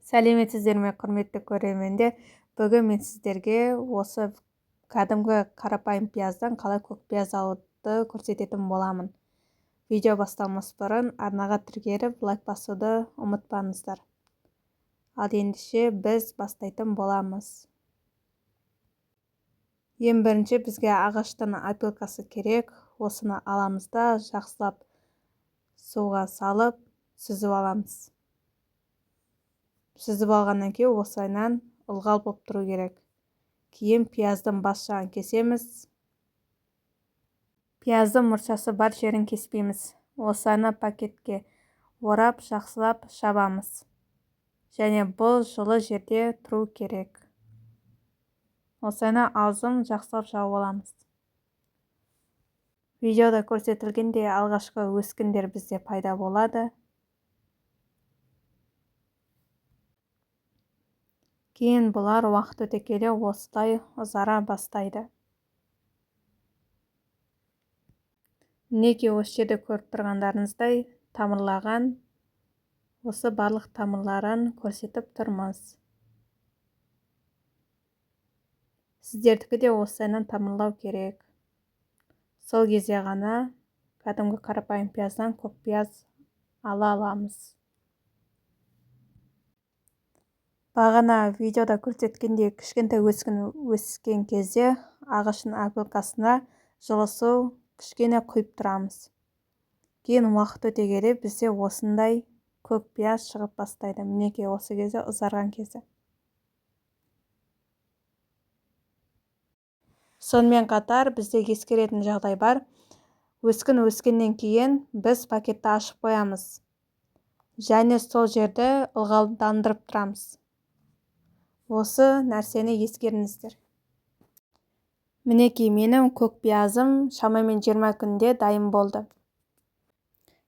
Сәлеметсіздер ме, құрметті көрермендер! Бүгін мен сіздерге осы кәдімгі қарапайым пияздан қалай көк пияз алуды көрсететін боламын. Видео басталмас бұрын арнаға тіркеліп, лайк басуды ұмытпаңыздар. Ал ендеше біз бастайтын боламыз. Ең бірінші бізге ағаштың опилкасы керек. Осыны аламыз да жақсылап суға салып сүзіп аламыз. Сүзіп алғаннан кейін осылайынан ылғал болып тұру керек. Кейін пияздың бас жағын кесеміз. Пияздың мұршасы бар жерін кеспейміз. Осыны пакетке орап жақсылап шабамыз. Және бұл жылы жерде тұру керек. Осыны аузын жақсылап жауып аламыз. Видеода көрсетілгендей алғашқы өскіндер бізде пайда болады. Кейін бұлар уақыт өте келе осылай ұзара бастайды. Мінекей осы жерде көріп тұрғандарыңыздай тамырлаған, осы барлық тамырларын көрсетіп тұрмыз. Сіздердікі де осылайынан тамырлау керек. Сол кезде ғана кәдімгі қарапайым пияздан көк пияз ала аламыз. Бағана видеода көрсеткендей кішкентай өскін өскен кезде ағаштың опилкасына жылы су кішкене құйып тұрамыз. Кейін уақыт өте келе бізде осындай көк пияз шығып бастайды. Мінекей осы кезде ұзарған кезі. Сонымен қатар бізде ескеретін жағдай бар. Өскін өскеннен кейін біз пакетті ашып қоямыз. Және сол жерді ылғалдандырып тұрамыз. Осы нәрсені ескеріңіздер. Мінекей менің көк пиязым шамамен 20 күнде дайын болды.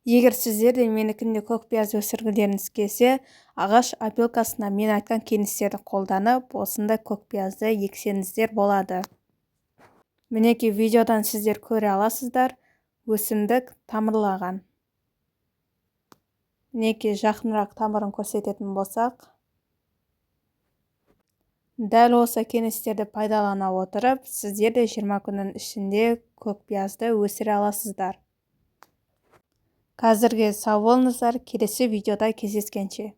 Егер сіздер де менікіндей көк пияз өсіргілеріңіз келсе, ағаш опилкасына мен айтқан кеңестерді қолданып, осындай көк пиязды ексеңіздер болады. Мінекей видеодан сіздер көре аласыздар, өсімдік тамырлаған. Мінекей жақынырақ тамырын көрсететін болсақ, дәл осы кеңестерді пайдалана отырып, сіздер де 20 күннің ішінде көк пиязды өсіре аласыздар. Қазірге сау болыңыздар, келесі видеода кездескенше.